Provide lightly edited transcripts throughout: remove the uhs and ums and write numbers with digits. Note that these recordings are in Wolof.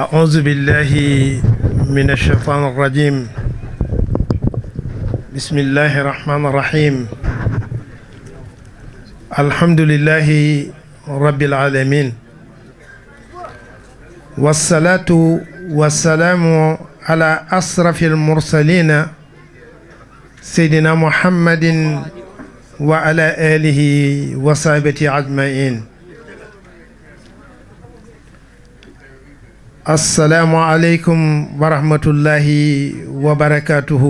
أعوذ بالله من الشيطان الرجيم بسم الله الرحمن الرحيم الحمد لله رب العالمين والصلاة والسلام على أشرف المرسلين سيدنا محمد وعلى آله وصحبه أجمعين. السلام عليكم ورحمة الله وبركاته.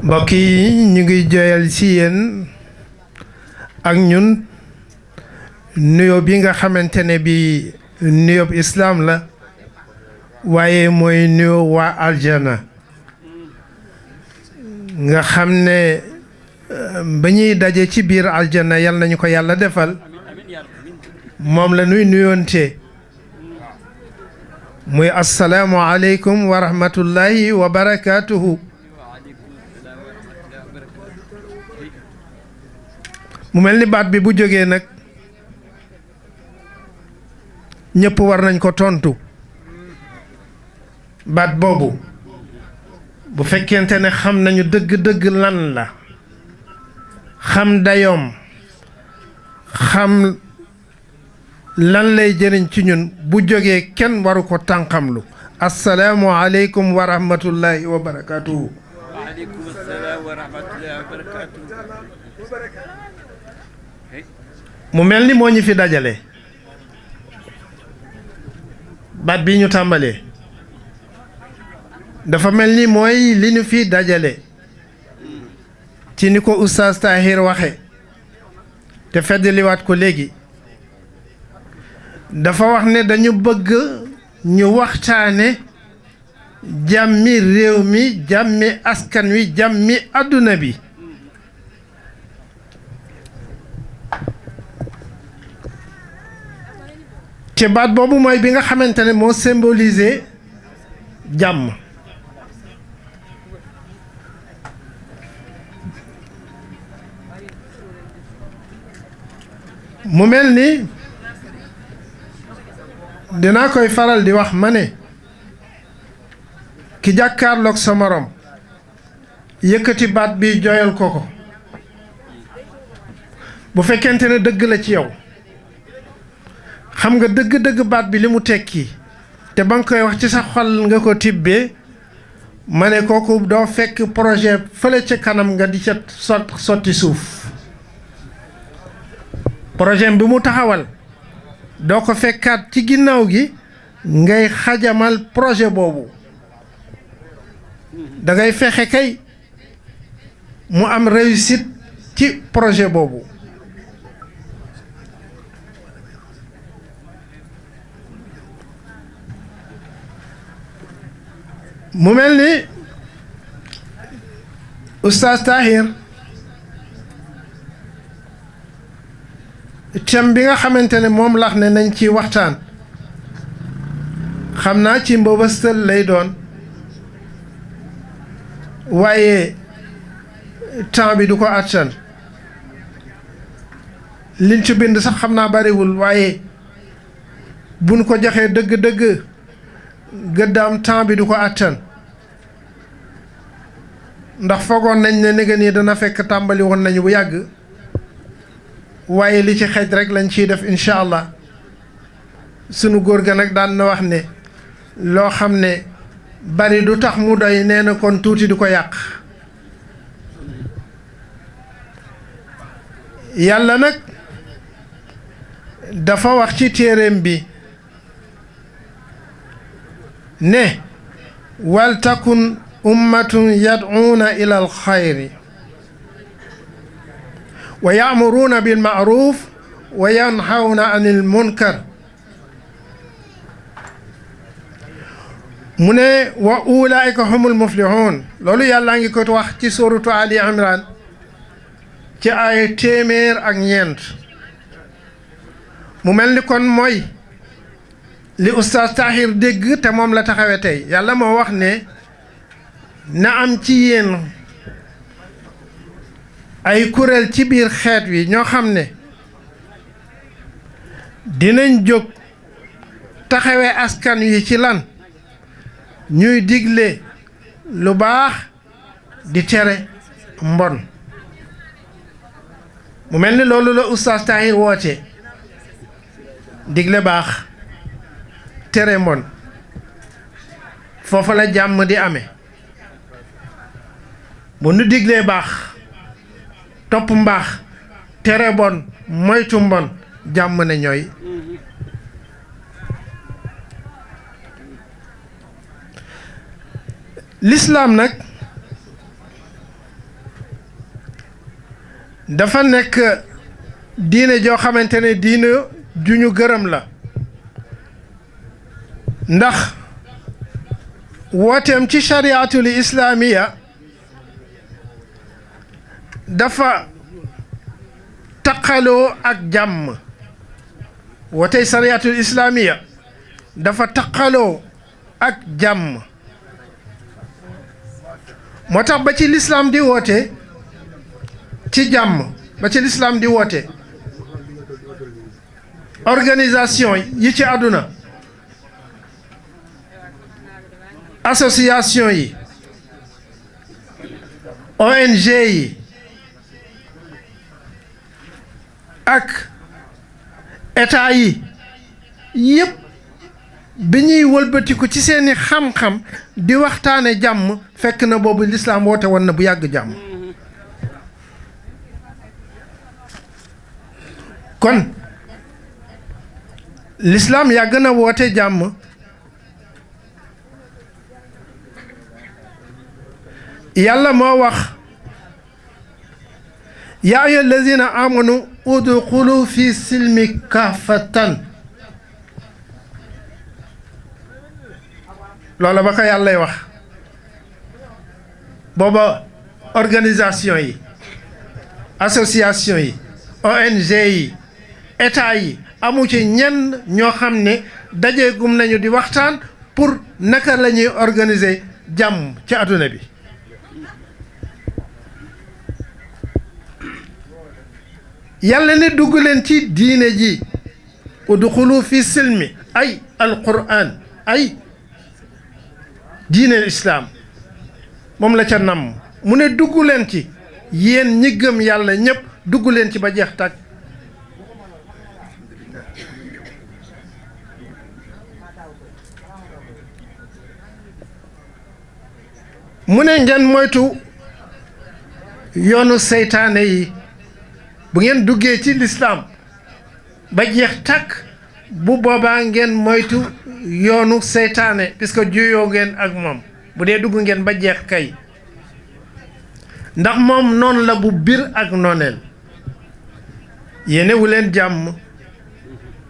mbokk yi ñu ngi joyal ci yéen ak ñun nuyoo bi nga xamante ne bi nuyoo islam la waaye mooy nuyoo waa aljana nga xam ne ba ñuy daje ci biir aljana yal nañu ko yàlla defal moom la nuy nuyoonte muy assalaamu aleykum wa rahmatullahi wa barakaatuhu. mu mel ni baat bi bu jógee nag ñëpp war nañ ko tontu baat boobu bu fekkente ne xam nañu dëgg-dëgg lan la xam dayoom xam lan lay jëriñ ci ñun bu jógee kenn waru ko tànqamlu. assalaamu aleykum wa rahmatullahi wa barakaatuhu. waaleykum salaam wa rahmatullahi wa barakaatuhu. mu mel ni moo ñu fi dajale baat bi ñu tàmbalee dafa mel ni mooy li ñu fi dajale ci ni ko Oustaz Tahir waxe te feddaliwaat ko léegi dafa wax ne dañu bëgg ñu waxtaane jàmmi réew mi jàmmi askan wi jàmmi àdduna bi. te baat boobu mooy bi nga xamante ne moo symbolisé jàmm mu mel ni dinaa koy faral di wax ma ne ki jàkkaarloog sa morom yëkkati baat bi jooyal ko bu fekkente ne dëgg la ci yow xam nga dëgg-dëgg baat bi li mu tekki te ba nga koy wax ci sa xol nga ko tibbee ma ne kooku doo fekk projet fële ca kanam nga di ca sotti suuf projet bi mu taxawal doo ko fekkaat ci ginnaaw gi ngay xajamal projet boobu da ngay fexe kay mu am réussite ci projet boobu. mu mel ni Oustaz Tahir thème bi nga xamante ne moom lax ne nañ ci waxtaan xam naa ci mbëbëstal lay doon waaye temps bi du ko attan liñ ci bind sax xam naa bariwul waaye buñ ko joxee dëgg-dëgg gëddaam temps bi du ko attan ndax foogoon nañ ne néga nii dana fekk tàmbali woon nañu bu yàgg waaye li ci xej rek lañ ciy def incha allah sunu góor ga nag daan na wax ne loo xam ne bari du tax mu doy nee na kon tuuti du ko yàq. yàlla nag dafa wax ci téeréem bi ne wal takun ummatun yad'uuna ila al xayri wa ya'muruuna bil ma'ruuf wa yanhawna anil munkar mu ne wa ulaa'ika humul muflihun loolu yàllaa ngi ko wax ci suuratu Ali Imran ci ay téeméer ak ñeent mu mel ni kon mooy li Oustaz Tahir dégg te moom la taxawe tey yàlla moo wax ne na am ci yéen ay kuréel ci biir xeet wi ñoo xam ne dinañ jóg taxawee askan yi ci lan ñuy digle lu baax di tere mbon mu mel ni loolu la Oustaz Tahir woote digle baax tere mbon foofa la jàmm di amee bu nu diglee baax topp mbaax tere bon moytu mbon jàmm ne ñooy l'islam nag dafa nekk diine joo xamante ne diine ju ñu gërëm la ndax wooteem ci chariatul islamiya dafa taqaloo ak jàmm wootey chariatul islamiya dafa taqaloo ak jàmm moo tax ba ci lislaam di woote ci jàmm ba ci lislaam di woote organisation yi ci àdduna association yi ONG yi ak état yi yépp bi ñuy wëlbatiku ci seeni xam-xam di waxtaane jàmm fekk na boobu lislaam woote woon na bu yàgg jàmm kon lislaam yàgg na woote jàmm yàlla moo wax yaa ayyuha allazina amanu udxulu fi silmi kaafatan loola ba ko yàllay wax booba organisation yi association yi ONG yi état yi amu ci ñenn ñoo xam ne dajeegum nañu di waxtaan pour naka la ñuy organiser jàmm ci àdduna bi yàlla ne dugg leen ci diine ji udxulu fi silmi ay alquran ay diine islaam moom la ca namm mu ne dugg leen ci yéen ñi gëm yàlla ñépp dugg leen ci ba jeex tàkk mu ne ngeen moytu yoonu seytaane yi bu ngeen duggee ci lislaam ba jeex tàkk bu boobaa ngeen moytu yoonu seytaane puisque juyoo ngeen ak moom bu dee dugg ngeen ba jeex kay ndax moom noonu la bu bir ak nooneel yéene wu leen jàmm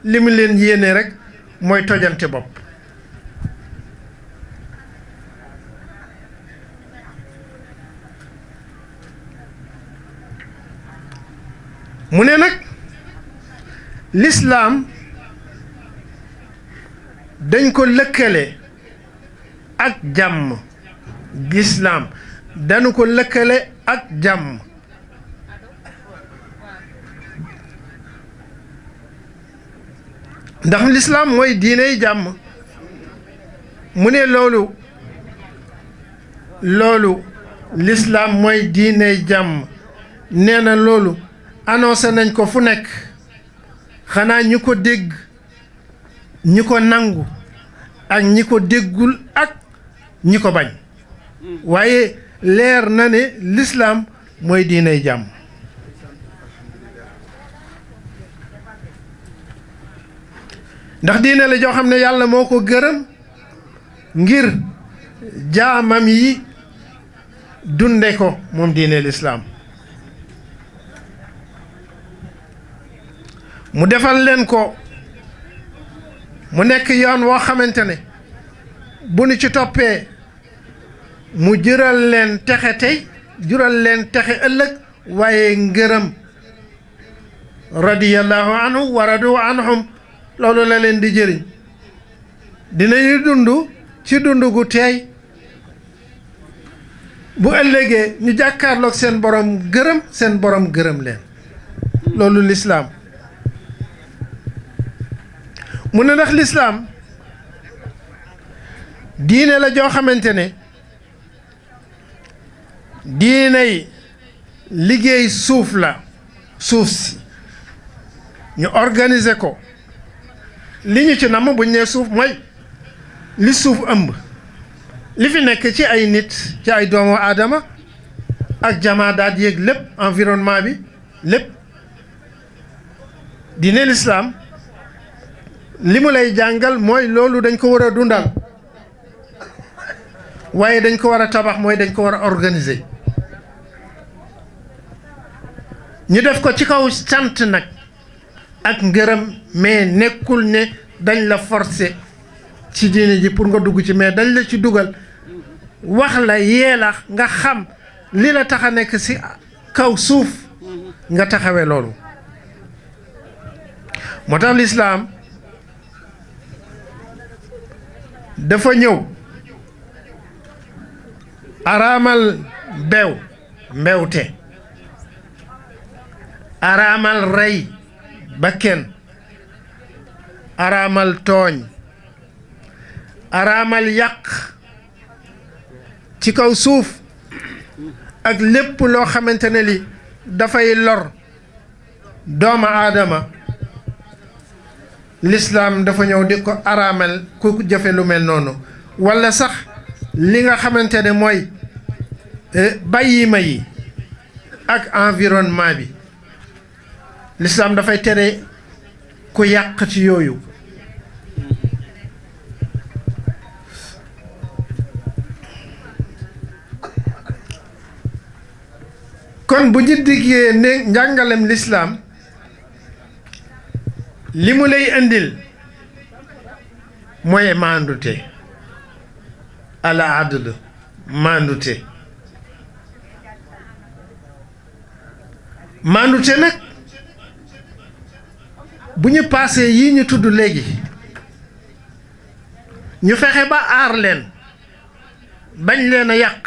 li mu leen yéene rek mooy tojante bopp mu ne nag lislaam dañ ko lëkkale ak jàmm lislaam dañu ko lëkkale ak jàmm ndax lislaam mooy diiney jàmm mu ne loolu lislaam mooy diiney jàmm nee na loolu annoncé nañ ko fu nekk xanaa ñi ko dégg ñi ko nangu ak ñi ko déggul ak ñi ko bañ waaye leer na ne lislaam mooy diiney jàmm ndax diine la joo xam ne yàlla moo ko gërëm ngir jaamam yi dunde ko moom diine lislaam mu defal leen ko mu nekk yoon woo xamante ne bu nu ci toppee mu jural leen texe tey jural leen texe ëllëg waaye ngërëm radiyallahu anhu wa radu anhum loolu la leen di jëriñ dinañu dund ci dund gu teey bu ëllëgee ñu jàkkaarloog seen borom gërëm leen loolu lislaam mu ne ndax lislaam diine la joo xamante ne diiney liggéey suuf la suuf si ñu organiser ko li ñu ci namm buñ nee suuf mooy li suuf ëmb li fi nekk ci ay nit ci ay doomu aadama ak jamaadaat yéeg lépp environnement bi lépp diine lislaam li mu lay jàngal mooy loolu dañ ko war a dundal waaye dañ ko war a tabax mooy dañ ko war a organiser ñu def ko ci kaw sant nag ak ngërëm mais nekkul ne dañ la forcer ci diine ji pour nga dugg ci mais dañ la ci dugal wax la yee la nga xam li la tax a nekk ci kaw suuf nga taxawee loolu moo tax lislaam dafa ñëw araamal beew mbewte araamal rey bakken araamal tooñ araamal yàq ci kaw suuf ak lépp loo xamante ne li dafay lor doomu aadama lislaam dafa ñëw di ko araamal ku jëfe lu mel noonu walla sax li nga xamante ne mooy bàyyima yi ak environnement bi lislaam dafay tere ku yàq ci yooyu kon bu ñu diggee ne njàngalem lislaam li mu lay indil mooy maandute ala adl maandute nag bu ñu paasee yii ñu tudd léegi ñu fexe ba aar leen bañ leen a yàq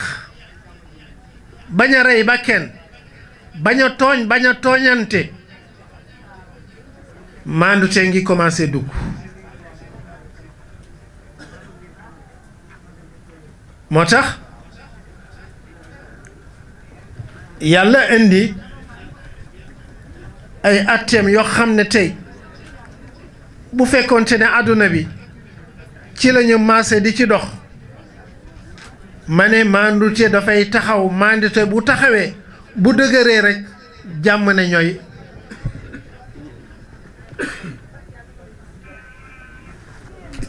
bañ a rey ba kenn bañ a tooñ bañ a tooñante maandute ngi commencé dugg moo tax yàlla indi ay atteem yoo xam ne tey bu fekkoonte ne àdduna bi ci la ñu maase di ci dox ma ne maandute dafay taxaw maandute bu taxawee bu dëgëree rek jàmm ne ñooy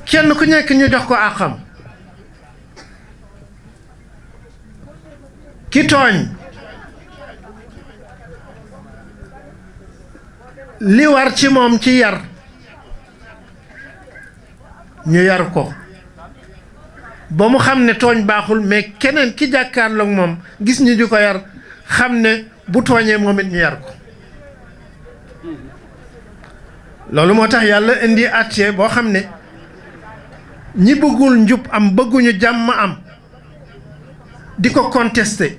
kenn ku nekk ñu jox ko àqam ki tooñ li war ci moom ci yar ñu yar ko ba mu xam ne tooñ baaxul mais keneen ki jàkkaarloog moom gis ñu di ko yar xam ne bu tooñee moom it ñu yar ko loolu moo tax yàlla indi àtte boo xam ne ñi bëggul njub am bëgguñu jàmm am di ko contester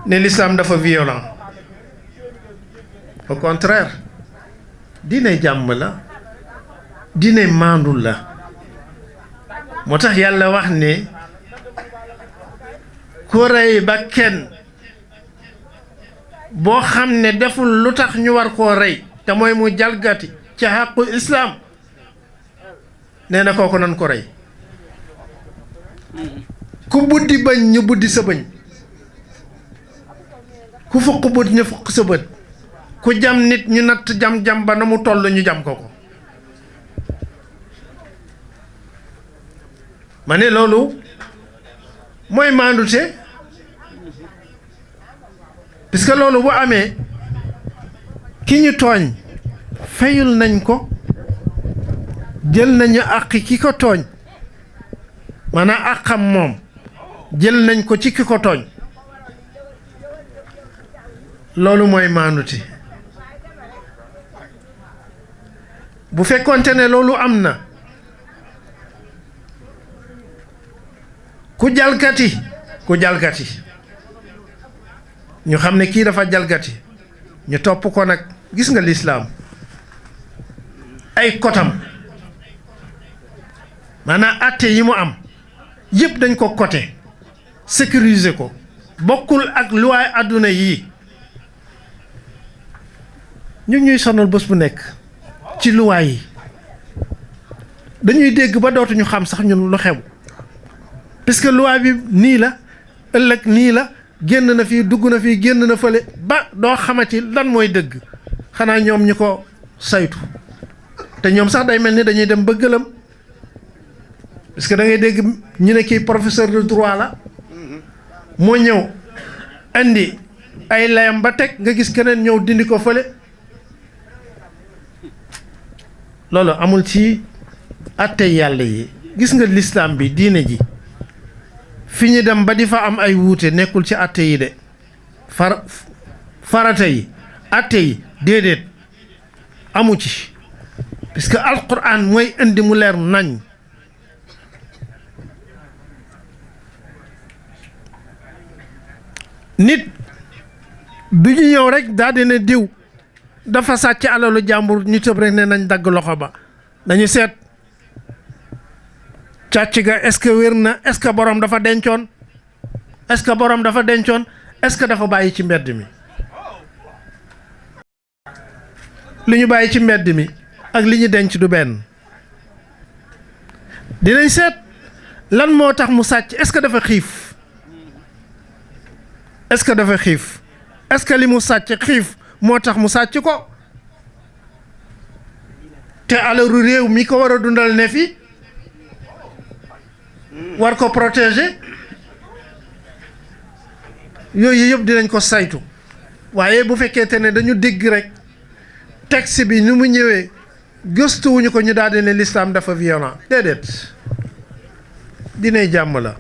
ne l'islam dafa violent au contraire diine jàmm la diine maandul la moo tax yàlla wax ne ku rey ba kenn boo xam ne deful lu tax ñu war koo rey te mooy mu jalgati ci xàqu islaam nee na kooku nan ko rey ku buddi bañ ñu buddi sa bañ ku fuq bët ñu fuq sa bët ku jam nit ñu natt jam-jam ba na mu toll ñu jam ko ma ne loolu mooy maandute puisque loolu bu amee ki ñu tooñ fayul nañ ko jël nañu àq ki ko tooñ maanaam àqam moom jël nañ ko ci ki ko tooñ loolu mooy maandute bu fekkonte ne loolu am na ku jalgati ñu xam ne kii dafa jalgati ñu topp ko nag gis nga lislaam ay kotam maanaam atte yi mu am yëpp dañ ko coté sécuriser ko bokkul ak loi àdduna yii ñu ñuy sonal bés bu nekk ci loi yi dañuy dégg ba dootuñu xam sax ñun lu xew puisque loi bi nii la ëllëg nii la génn na fii dugg na fii génn na fële ba doo xamati lan mooy dëgg xanaa ñoom ñu ko saytu te ñoom sax day mel ni dañuy dem ba gëlëm parce que da ngay dégg ñu ne kii professeur de droit la moo ñëw indi ay layam ba teg nga gis keneen ñëw dindi ko fële loolu amul ci atte yàlla yi. gis nga lislaam bi diine ji fi ñu dem ba di fa am ay wuute nekkul ci atte yi de farata yi atte yi déedéet amu ci puisque alquran mooy indi mu leer nañ. nit du ñu ñëw rek daal di ne diw dafa sàcc alalu jàmbur ñu tëb rek ne nañ dagg loxo ba dañu seet càcc ga est-ce que wér na est-ce que borom dafa dencoon est-ce que borom dafa dencoon est-ce que dafa bàyyi ci mbedd mi. li ñu bàyyi ci mbedd mi ak li ñu denc du benn dinañ seet lan moo tax mu sàcc est-ce que dafa xiif. est-ce que dafa xiif est-ce que li mu sàcc xiif moo tax mu sàcc ko te alalu réew mi ko war a dundal ne fi war ko protéger yooyu yëpp dinañ ko saytu waaye bu fekkee ne dañu dégg rek texte bi ni mu ñëwee gëstuwuñu ko ñu daal di ne l'islam dafa violent déedéet dinay jàmm la.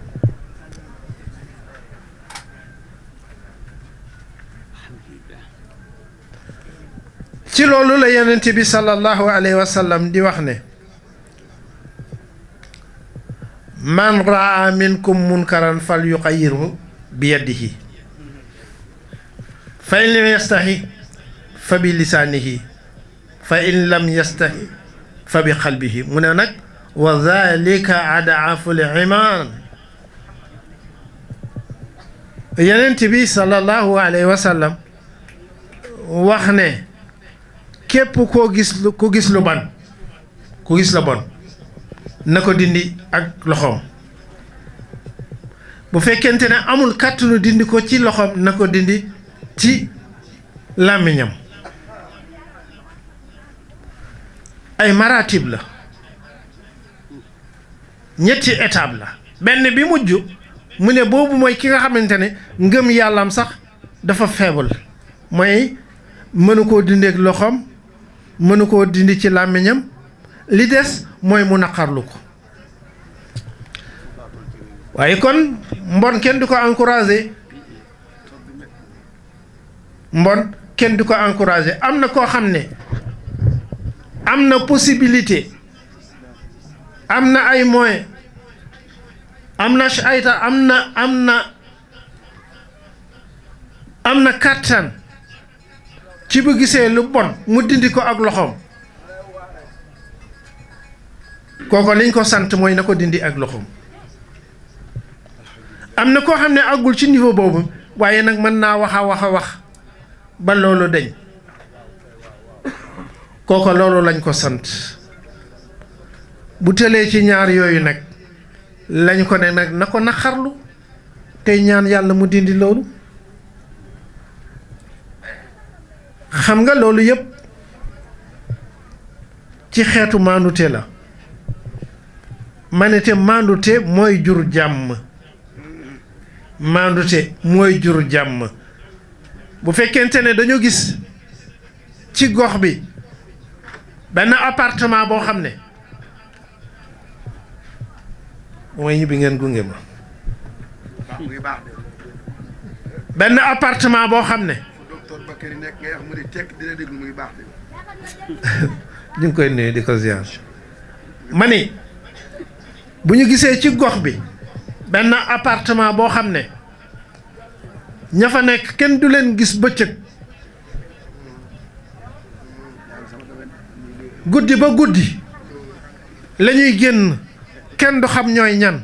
ci loolu la yonent bi sallallahu alayhi wa sallam di wax ne man raa minkum munkaran fal yuqayyirhu bi yadihi fa in lam yastahi fa bi lisaanihi fa in lam yastahi fa bi qalbihi mu ne nag wa dhalika ad'afu l-iman yonent bi sallallahu alayhi wa sallam wax ne képp koo gis lu ban ku gis la bon na ko dindi ak loxoom bu fekkente ne amul kàttanu dindi ko ci loxoom na ko dindi ci làmmiñam ay maratib la ñetti étape la benn bi mujj mu ne boobu mooy ki nga xamante ne ngëm yàllaam sax dafa faible mooy mënu koo dindi ak loxoom mënu koo dindi ci làmmiñam li des mooy mu naqarlu ko waaye kon mbon kenn du ko encouragé mbon kenn du ko encouragé am na koo xam ne am na possibilité am na ay moyens am na ayta am na kàttan ci bu gisee lu bon mu dindi ko ak loxoom kooko liñ ko sant mooy na ko dindi ak loxoom am na koo xam ne àggul ci niveau boobu waaye nag mën naa wax a wax ba loolu deñ kooko loolu lañ ko sant bu tëlee ci ñaar yooyu nag lañ ko ne nag na ko naqarlu tey ñaan yàlla mu dindi loolu xam nga loolu yëpp ci xeetu maandute la manete maandute mooy jur jàmm maandute mooy jur jàmm bu fekkente ne dañoo gis ci gox bi benn appartement boo xam ne mooy ñibbi ngeen gunge ma benn appartement boo xam ne ñu ngi koy nuyu di ko ziar ma ni bu ñu gisee ci gox bi benn appartement boo xam ne ña fa nekk kenn du leen gis bëccëg guddi ba guddi la ñuy génn kenn du xam ñooy ñan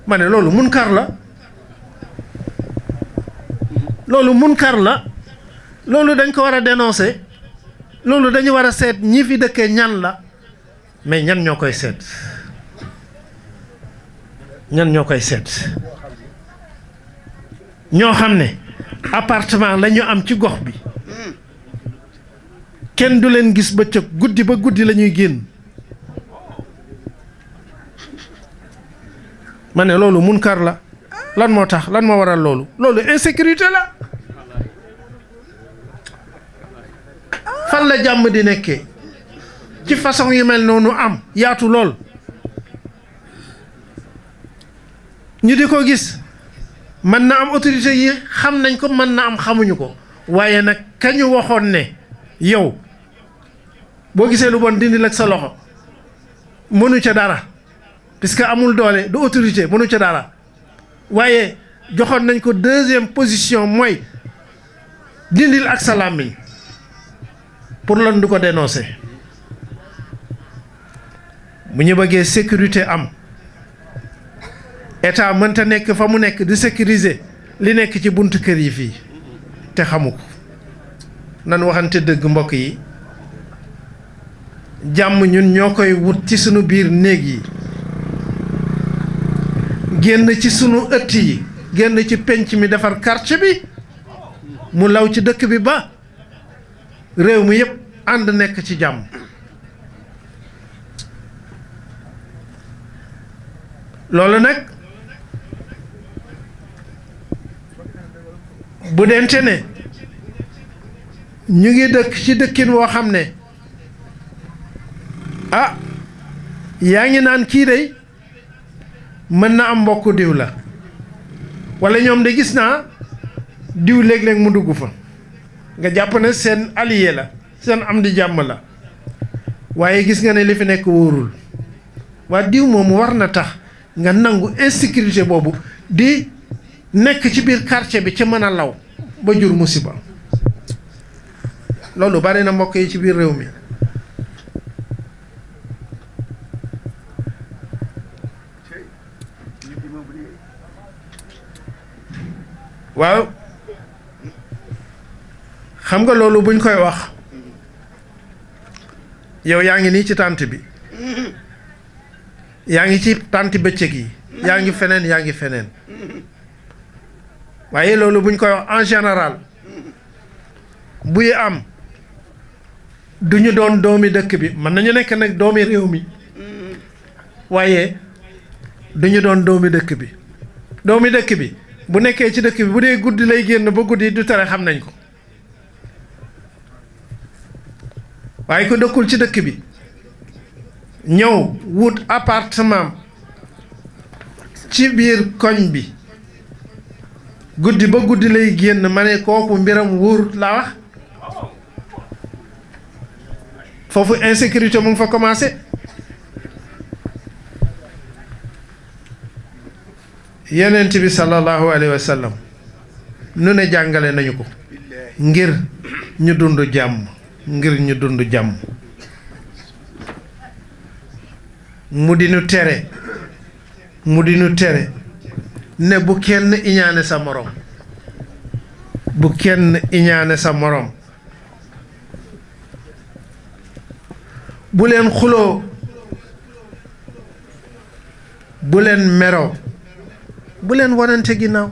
ma ne loolu munkar la loolu munkar la loolu dañ ko war a dénoncer loolu dañu war a seet ñi fi dëkkee ñan la mais ñan ñoo koy seet ñan ñoo koy seet ñoo xam ne appartement la ñu am ci gox bi kenn du leen gis bëccëg guddi ba guddi la ñuy génn ma ne loolu munkar la lan moo tax lan moo waral loolu loolu insécurité la fan la jàmm di nekkee ci façon yu mel noonu am yaatu lool ñu di ko gis mën na am autorité yi xam nañ ko mën na am xamuñu ko waaye nag kañu waxoon ne yow boo gisee lu bon dindi ak sa loxo mënu ca dara puisque amul doole du autorité mënu ca dara waaye joxoon nañ ko deuxième position mooy dindil ak sa làmmiñ pour lan du ko dénoncer bu ñu bëggee sécurité am état mënta nekk fa mu nekk di sécuriser li nekk ci buntu kër yi fii te xamu ko nan waxante dëgg mbokk yi jàmm ñun ñoo koy wut ci sunu biir néeg yi génn ci sunu ëtt yi génn ci penc mi defar quartier bi mu law ci dëkk bi ba réew mi yépp ànd nekk ci jàmm loolu nag bu dente ne ñu ngi dëkk ci dëkkin woo xam ne ah yaa ngi naan kii day mën na am mbokku diw la walla ñoom de gis naa diw léeg-léeg mu dugg fa nga jàpp ne seen allié la seen am di jàmm la waaye gis nga ne li fi nekk wóorul waa diw moom war na tax nga nangu insécurité boobu di nekk ci biir quartier bi ci mën a law ba jur musiba loolu bari na mbokk yi ci biir réew mi waaw xam nga loolu buñ koy wax yow yaa ngi nii ci tànt bi yaa ngi ci tànt bëccëg yi yaa ngi feneen waaye loolu buñ koy wax en général buy am du ñu doon doomi dëkk bi mën nañu nekk nag doomi réew mi waaye du ñu doon doomi dëkk bi doomi dëkk bi bu nekkee ci dëkk bi bu dee guddi lay génn ba guddi du tere xam nañ ko waaye ko dëkkul ci dëkk bi ñëw wut appartement ci biir koñ bi guddi ba guddi lay génn ma ne kooku mbiram wóor laa wax foofu insécurité mu ngi fa commencé yonent bi sallallahu alayhi wa sallam nu ne jàngale nañu ko ngir ñu dund jàmm mu di nu tere ne bu kenn iñaane sa morom bu leen xuloo bu leen meroo bu leen wanante ginnaaw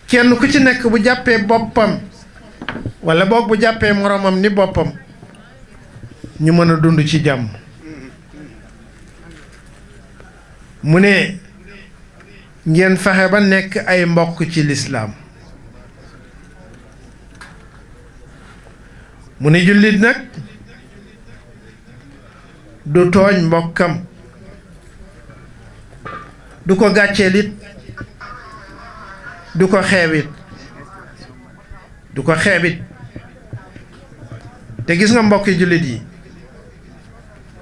kenn ku ci nekk bu jàppee boppam walla boog bu jàppee moromam ni boppam ñu mën a dund ci jàmm mu ne ngeen fexe ba nekk ay mbokk ci lislaam mu ne jullit nag du tooñ mbokkam du ko gàcceel it du ko xeebit te gis nga mbokki jullit yi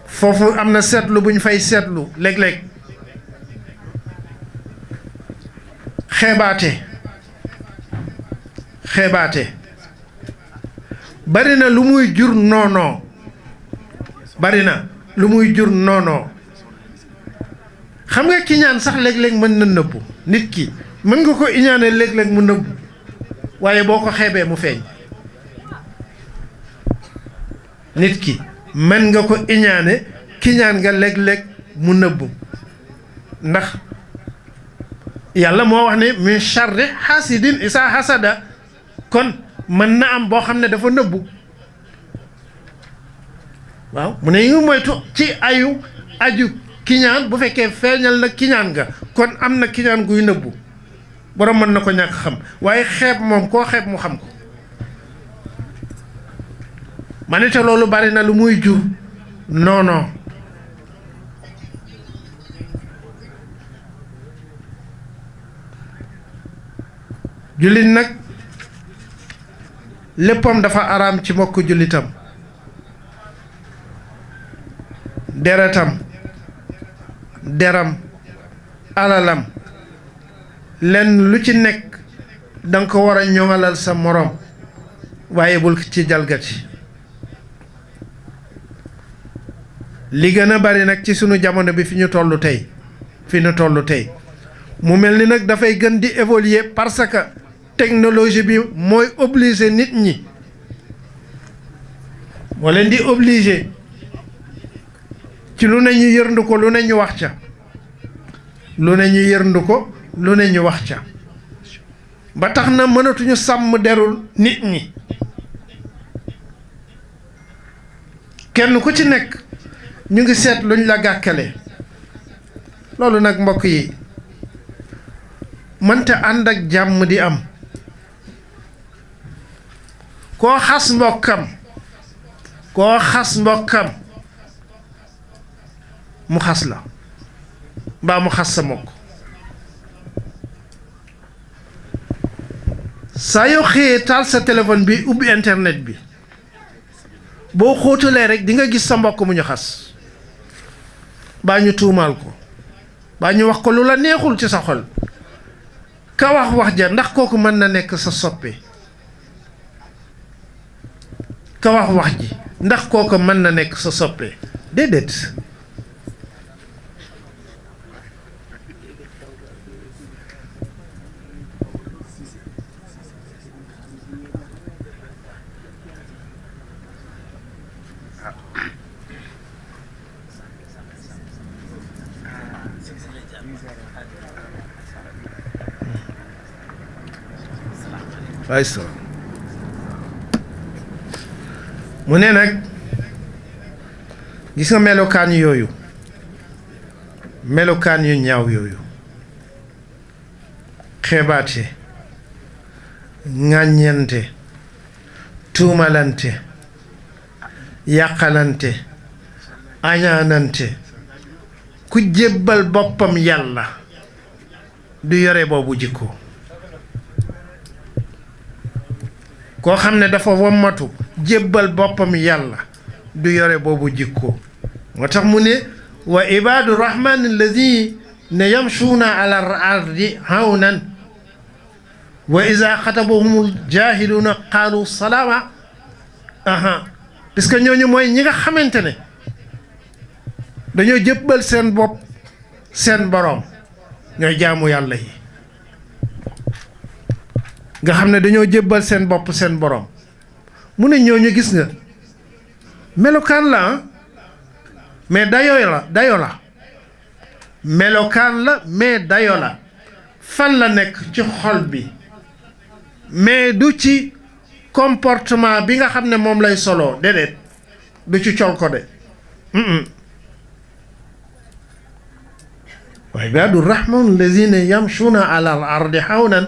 foofu am na seetlu bu ñu fay seetlu léeg-léeg xeebaate xeebaate bari na lu muy jur noonoo bari na lu muy jur noonoo xam nga kiñaan sax léeg-léeg mën na nëbbu nit ki mën nga ko iñaane léeg-léeg mu nëbbu waaye boo ko xeebee mu feeñ nit ki mën nga ko iñaane kiñaan nga léeg-léeg mu nëbbu ndax yàlla moo wax ne min charri hasidin isa hasada kon mën na am boo xam ne dafa nëbbu waaw mu ne ñu moytu ci ayu aju kiñaan bu fekkee feeñal na kiñaan nga kon am na kiñaan guy nëbbu borom mën na ko ñàkk xam waaye xeeb moom koo xeeb mu xam ko ma ne te loolu bari na lu muy jur non jullit nag léppam dafa araam ci mbokk jullitam deretam deram alalam lenn lu ci nekk danga ko war a ñoŋalal sa moroom waaye bul ci jalgati li gën a bari nag ci sunu jamono bi fi ñu tollu tey mu mel ni nag dafay gën di évoluer parce que technologie bi mooy obliger nit ñi moo leen di obliger ci lu ne ñu yërndu ko lu ne ñu wax ca lu ne ñu yërndu ko lu ne ñu wax ca ba tax na mënatuñu sàmm derul nit ñi kenn ku ci nekk ñu ngi seet luñ la gàkkale loolu nag mbokk yi mënta ànd ak jàmm di am koo xas mbokkam mu xas la mbaa mu xas sa mbokk saa yoo xëyee taal sa téléphone bi ubbi internet bi boo xóotalee rek di nga gis sa mbokk mu ñu xas baa ñu tuumaal ko baa ñu wax ko lu la neexul ci sa xol ka wax ja ndax kooku mën na nekk sa soppe ka wax ji ndax kooku mën na nekk sa soppe déedéet aysa mu ne nag gis nga melokaan yu ñaaw yooyu xeebaate ŋàññente tuumalante yàqalante añaanante ku jébbal boppam yàlla du yore boobu jikko koo xam ne dafa wommatu jébbal boppam yàlla du yore boobu jikko moo tax mu ne wa ibaadu rahmaan alladina yamshuuna ala ardi hawnan wa iza xatabahumul jaahiluuna qaalu salaama parce que ñooñu mooy ñi nga xamante ne dañoo jébbal seen bopp seen boroom ñooy jaamu yàlla yi nga xam ne dañoo jébbal seen bopp seen borom mu ne ñooñu gis nga melokaan la mais dayo la melokaan la mais dayo la fan la nekk ci xol bi mais du ci comportement bi nga xam ne moom lay soloo déedéet du ci col ko de wa ibaadu rahmaan allazina yamshuuna ala al ardi hawnan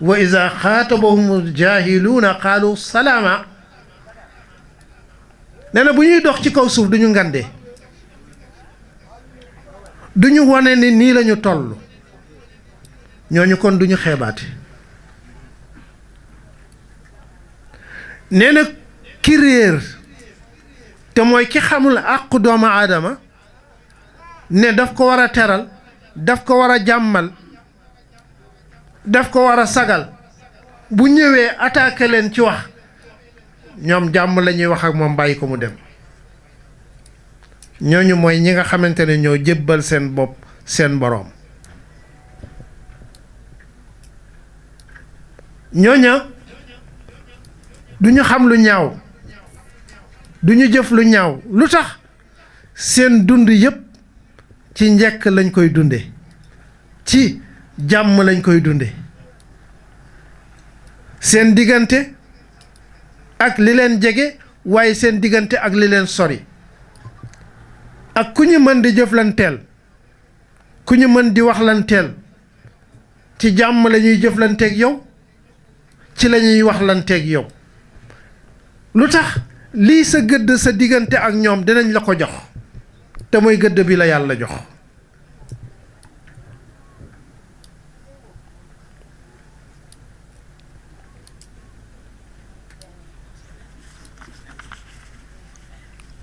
wa iza xaatabahum jaahiluuna qaalu salaama nee na bu ñuy dox ci kaw suuf duñu ngande duñu wane ni nii lañu toll ñooñu kon duñu xeebaate nee na ki réer te mooy ki xamul àqu doomu aadama ne daf ko war a teral daf ko war a jàmmal daf ko war a sagal bu ñëwee attaqué leen ci wax ñoom jàmm la ñuy wax ak moom bàyyi ko mu dem. ñooñu mooy ñi nga xamante ne ñoo jébbal seen bopp seen boroom. ñooña du ñu xam lu ñaaw du ñu jëf lu ñaaw lu tax seen dund yépp ci njekk lañ koy dunde ci jàmm lañ koy dunde seen diggante ak li leen jege waaye seen diggante ak li leen sori ak ku ñu mën di jëflanteel ku ñu mën di waxlanteel ci jàmm la ñuy jëflanteeg yow ci la ñuy waxlanteeg yow lu tax lii sa gëdd sa diggante ak ñoom dinañ la ko jox te mooy gëdd bi la yàlla jox.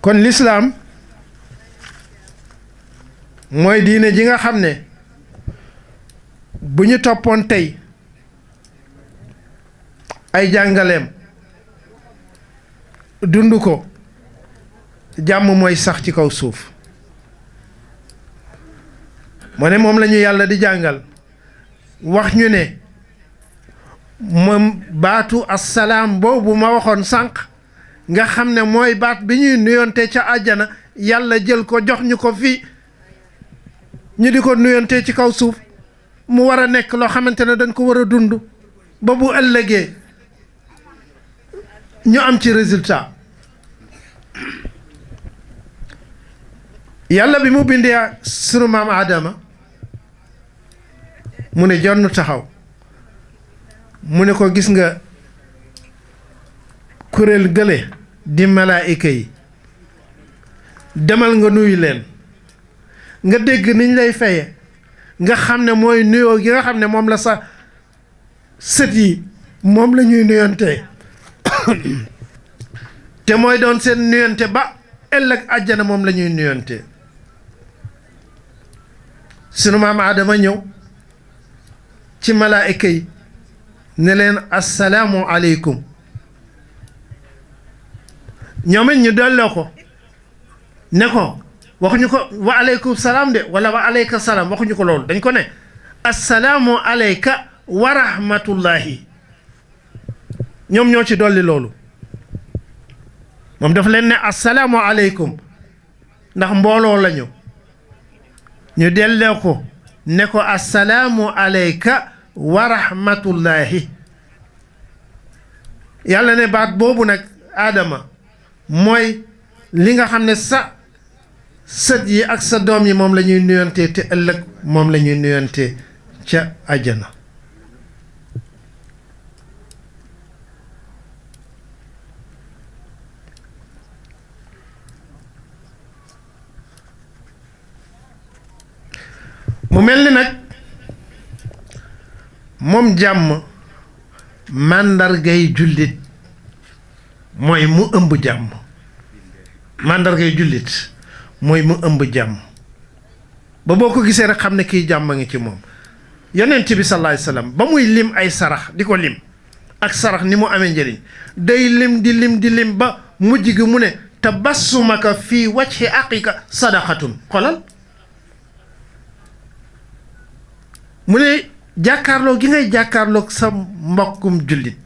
kon lislaam mooy diine ji nga xam ne bu ñu toppoon tey ay jàngaleem dund ko jàmm mooy sax ci kaw suuf moo ne moom la ñu yàlla di jàngal wax ñu ne moom baatu assalaam boobu ma waxoon sànq nga xam ne mooy baat bi ñuy nuyonte ca àjjana yàlla jël ko jox ñu ko fii ñu di ko nuyonte ci kaw suuf mu war a nekk loo xamante ne dañ ko war a dund ba bu ëllëgee ñu am ci résultat. yàlla bi mu bindee sunu maam Adama mu ne jonn taxaw mu ne ko gis nga kuréel gële di malaayika yi demal nga nuyu leen nga dégg niñ lay faye nga xam ne mooy nuyoo gi nga xam ne moom la sa sët yi moom la ñuy nuyonte te mooy doon seen nuyonte ba ëllëg àjjana moom la ñuy nuyonte sunu maam Adama ñëw ci malaayika yi ne leen assalaamu aleykum ñoom it ñu delloo ko ne ko waxuñu ko wa aleykum salaam de wala wa aleyka salaam waxuñu ko loolu dañ ko ne assalaamu aleyka wa rahmatullahi ñoom ñoo ci dolli loolu moom dafa leen ne assalaamu aleykum ndax mbooloo lañu ñu delloo ko ne ko assalaamu aleyka wa rahmatullahi yàlla ne baat boobu nag Adama mooy li nga xam ne sa sët yi ak sa doom yi moom la ñuy nuyonte te ëllëg moom la ñuy nuyonte ca àjjana mu mel ni nag moom jàmm màndargay jullit mooy mu ëmb jàmm màndargay jullit mooy mu ëmb jàmm ba boo ko gisee rek xam ne kii jàmm a ngi ci moom yonent bi sallallahu alayhi wasallam ba muy lim ay sarax di ko lim ak sarax ni mu amee njëriñ day lim di lim ba mujj gi mu ne tabassumaka fii wajhi aqika sadaqatun xolal mu ne jàkkaarloo gi ngay jàkkaarloog sa mbokkum jullit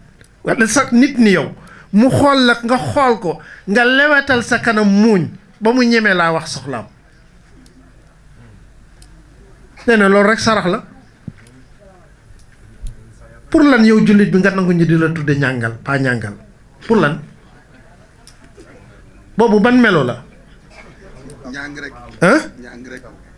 wala sa nit ni yow mu xool la nga xool ko nga lewetal sa kanam muuñ ba mu ñemee laa wax soxlaam nee na loolu rek sarax la pour lan yow jullit bi nga nangu ñu di la tudde ñàngal pas ñàngal pour lan boobu ban melo la ah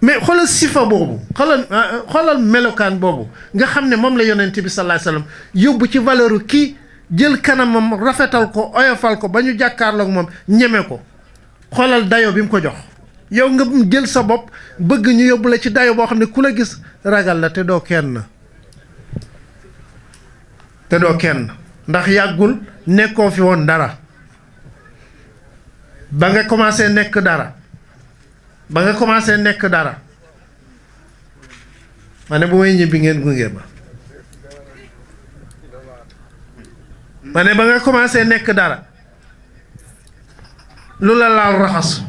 mais xoolal sifa boobu xoolal melokaan boobu nga xam ne moom la yonent bi sallallahu alayhi wasallam yóbbu ci valeur kii jël kanamam rafetal ko oyofal ko ba ñu jàkkaarloog moom ñeme ko xoolal dayo bi mu ko jox yow nga jël sa bopp bëgg ñu yóbbu la ci dayo boo xam ne ku la gis ragal la te doo kenn ndax yàggul nekkoo fi woon dara ba nga commencé nekk dara ma ne bu may ñibbi ngeen gunge ma ma ne ba nga commencé nekk dara lu la laal raxasu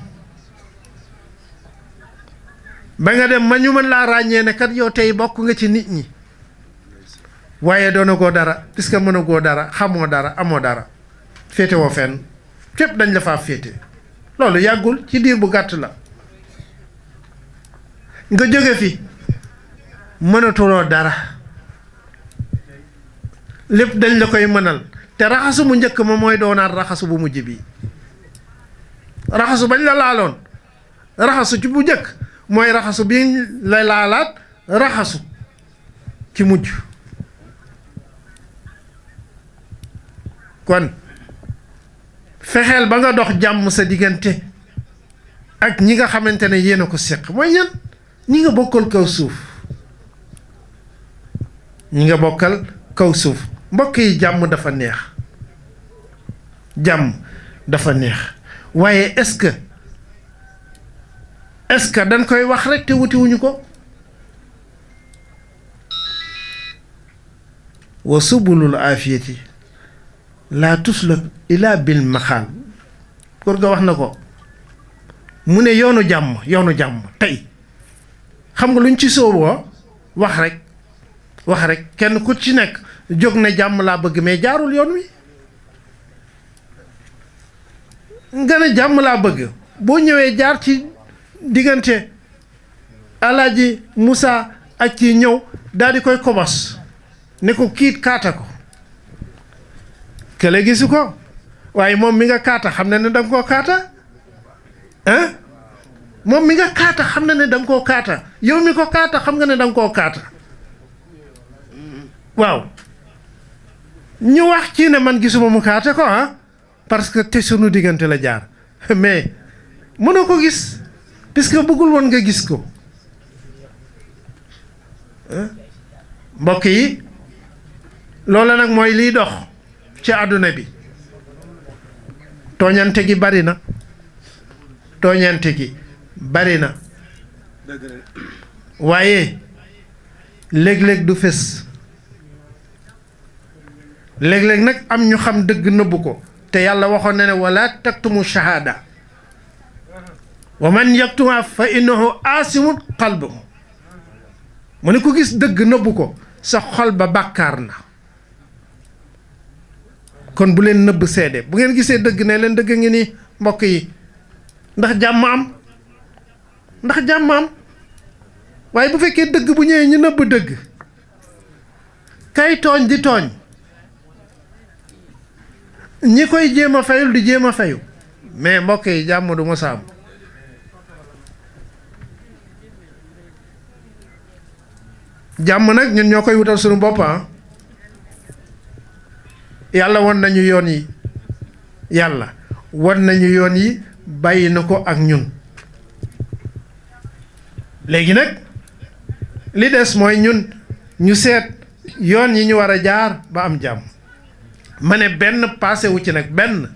ba nga dem ma ñu mën laa ràññee ne kat yow tey bokk nga ci nit ñi waaye doonagoo dara puisque mënagoo dara xamoo dara amoo dara féete woo fenn fépp dañ la faa féete loolu yàggul ci diir bu gàtt la nga jóge fi mënatuloo dara lépp dañ la koy mënal te raxasu mu njëkk ma mooy doonaat raxasu bu mujj bi raxasu bañ la laaloon raxasu ci bu njëkk mooy raxasu bi la laalaat raxasu ci mujj kon fexeel ba nga dox jàmm sa diggante ak ñi nga xamante ne yéen a ko séq mooy ñan ñi nga bokkal kaw suuf ñi nga bokkal kaw suuf mbokk yi jàmm dafa neex jàmm dafa neex waaye est-ce que dañ koy wax rek te wutiwuñu ko wa subulul afiyati laa tuslak ila bil maxaal góor ga wax na ko mu ne yoonu jàmm tey xam nga luñ ci sooboo wax rek kenn ku ci nekk jóg na jàmm laa bëgg mais jaarul yoon wi nga ne jàmm laa bëgg boo ñëwee jaar ci diggante Alaaji Moussa ak ci ñëw daal di koy kobos ne ko kiit kaata ko kële gisu ko waaye moom mi nga kaata xam na ne danga koo kaata ah moom mi nga kaata xam na ne danga koo kaata yow mi ko kaata xam nga ne danga koo kaata waaw ñu wax ci ne man gisuma mu kaata ko ah parce que te sunu diggante la jaar mais mënoo ko gis puisque bëggul woon nga gis ko mbokk yi loola nag mooy liy dox ci àdduna bi tooñante gi bari na waaye léeg-léeg du fés léeg-léeg nag am ñu xam dëgg nëbbu ko te yàlla waxoon na ne wala taktumu shahada wa man yaktuma fa innahu aasimun qalbuhu mu ne ku gis dëgg nëbbu ko sa xol ba bàkkaar na kon bu leen nëbb seede bu ngeen gisee dëgg ne leen dëgg ngi nii mbokk yi ndax jàmm am waaye bu fekkee dëgg bu ñëwee ñu nëbb dëgg kay tooñ di tooñ ñi koy jéem a fayul di jéem a fayu mais mbokk yi jàmm du mos a am jàmm nag ñun ñoo koy wutal suñu bopp yàlla won nañu yoon yi bàyyi na ko ak ñun léegi nag li des mooy ñun ñu seet yoon yi ñu war a jaar ba am jàmm ma ne benn passé wu ci nag benn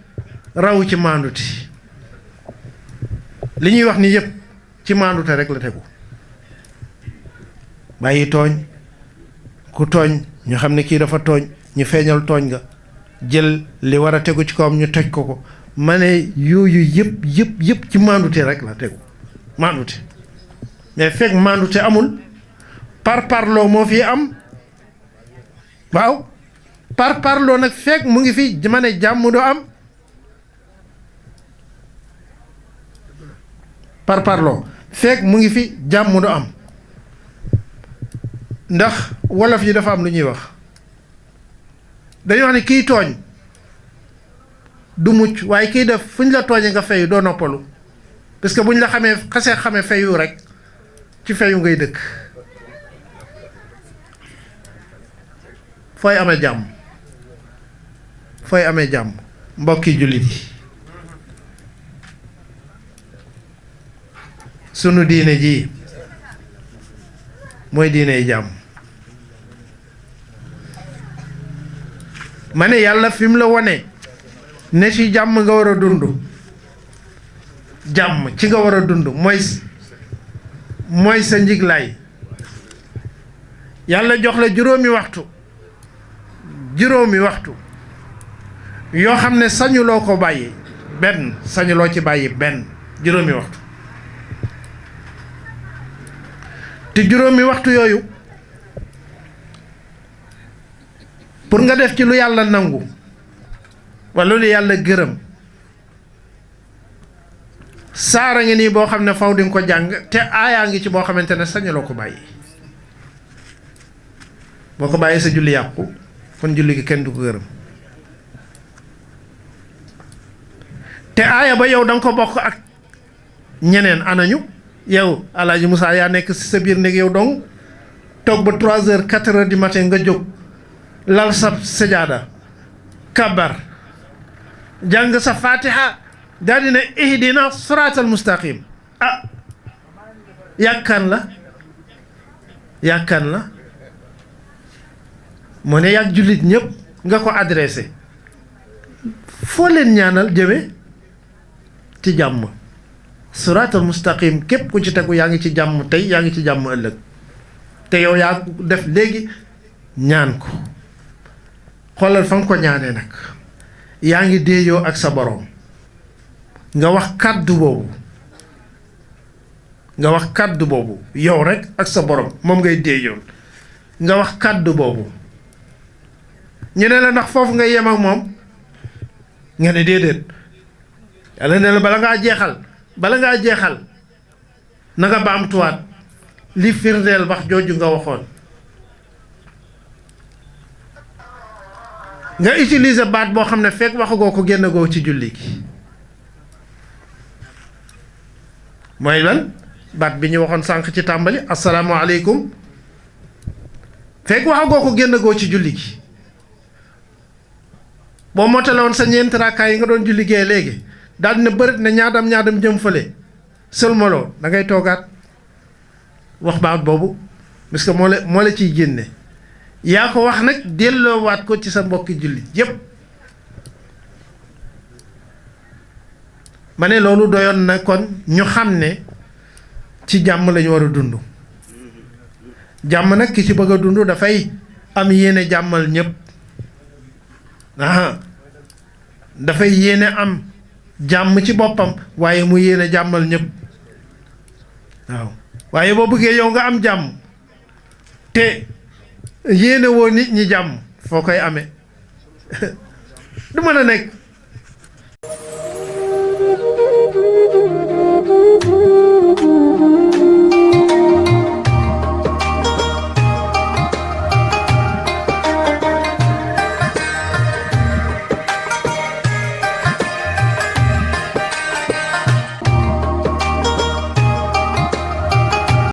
rawu ci maanduti li ñuy wax ni yëpp ci maandute rek la tegu bàyyi tooñ ku tooñ ñu xam ne kii dafa tooñ ñu feeñal tooñ nga jël li war a tegu ci kawam ñu toj ko ma ne yooyu yëpp ci maandute rek la tegu maandute mais fekk maandute amul parloo moo fi am waaw parloo nag fekk mu ngi fi ma ne jàmm du am parloo fekk mu ngi fi jàmm du am ndax wolof yi dafa am lu ñuy wax dañuy wax ne kiy tooñ du mucc waaye kiy def fu ñu la tooñee nga fayu doo noppalu parce que bu ñu la xasee xamee fayu rek ci fayu ngay dëkk fooy amee jàmm mbokki jullit yi sunu diine ji mooy diine jàmm ma ne yàlla fi mu la wone ne ci jàmm nga war a dund jàmm ci nga war a dund mooy sa njiglaay yàlla jox la juróomi waxtu yoo xam ne sañuloo ko bàyyi benn sañuloo ci bàyyi benn juróomi waxtu te juróomi waxtu yooyu pour nga def ci lu yàlla nangu wala lu yàlla gërëm saara ngi nii boo xam ne faw di nga ko jàng te aayaa ngi ci boo xamante ne sañuloo ko bàyyi boo ko bàyyi sa julli yàqu kon julli gi kenn du ko gërëm te aaya ba yow da nga ko bokk ak ñeneen anañu yow Alaaji Moussa yaa nekk si sa biir néeg yow dong toog ba 3 heures 4 heures du matin nga jóg lal sa sajaada kabar jàng sa fatiha daal di ne ihdina siraatal mustaqim ah yàkkan la moo ne yàgg jullit ñëpp nga ko adressé foo leen ñaanal jëme ci jàmm siraatal mustaqim képp ku ci tegu yaa ngi ci jàmm tey yaa ngi ci jàmm ëllëg te yow yaa def léegi ñaan ko xoolal fa nga ko ñaanee nag yaa ngi déeyoo ak sa boroom nga wax kàddu boobu yow rek ak sa boroom moom ngay déeyoon nga wax kàddu boobu ñu ne la ndax foofu nga yem ak moom nga ne déedéet yàlla ne la bala ngaa jeexal na nga baamtuwaat li firndeel wax jooju nga waxoon nga utiliser baat boo xam ne fekk waxagoo ko génn goo ci julli gi mooy lan baat bi ñu waxoon sànq ci tàmbali asalaamaaleykum fekk waxagoo ko génn goo ci julli gi boo mootale woon sa ñeenti raakaay yi nga doon julli gee léegi daal dina bërit ne ñaadam jëm fële sëlmaloo da ngay toogaat wax baat boobu parce que moo la ciy génne yaa ko wax nag delloowaat ko ci sa mbokki jullit yépp ma ne loolu doyoon na kon ñu xam ne ci jàmm lañu war a dund jàmm nag ki ci bëgg a dund dafay am yéene jàmmal ñépp dafay yéene am jàmm ci boppam waaye mu yéene jàmmal ñépp waaw waaye boo bëggee yow nga am jàmm te yéene woo nit ñi jàmm foo koy amee du mën a nekk